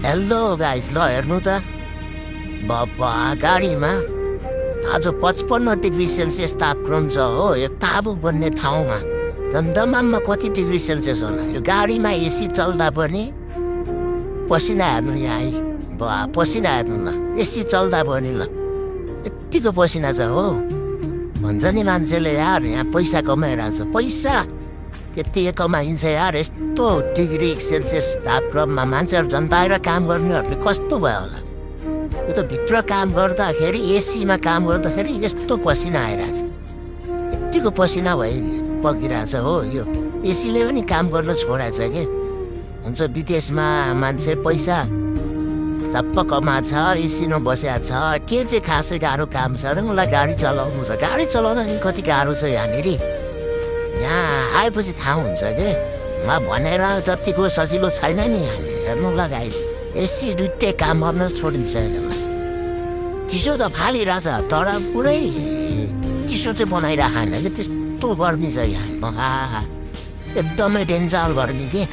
hello guys ल हेर्नु त बाबा गाडीमा आज 55 डिग्री सेल्सियस तापक्रम छ हो यो ताबु बन्ने ठाउँमा दमदमामा कति डिग्री सेल्सियस होला यो गाडीमा एसी चल्दा पनि पसिना हेर्नु यहाँ बा पसिना हेर्नु ल एसी चल्दा पनि ल यतिको पसिना छ हो भन्छ नि मान्छेले यार यहाँ पैसा कमाइरहेको छ पैसा त्यति कमाइन्छ यार यस्तो डिग्री सेल्सियस तापक्रममा मान्छेहरू झन् बाहिर काम गर्नेहरूले कस्तो भयो होला यो त भित्र काम गर्दाखेरि एसीमा काम गर्दाखेरि यस्तो पसिना आइरहेछ यतिको पसिना बगिरहेछ हो यो एसीले पनि काम गर्न छोडाछ के हुन्छ विदेशमा मान्छे पैसा धप्प कमाछ एसीमा बसेको छ के चाहिँ खासै गाह्रो काम छ र मलाई गाडी चलाउनु छ गाडी चलाउन नि कति गाह्रो छ यहाँनिर यहाँ आएपछि थाहा हुन्छ के म भनेर जतिको सजिलो छैन नि यहाँनिर हेर्नु लगाएछ एसी दुइटै काम गर्न छोडिन्छ चिसो त फालिरहेछ तर पुरै चिसो चाहिँ बनाइरहेको होइन कि त्यस्तो गर्मी छ यहाँ एकदमै डेन्जर गर्मी के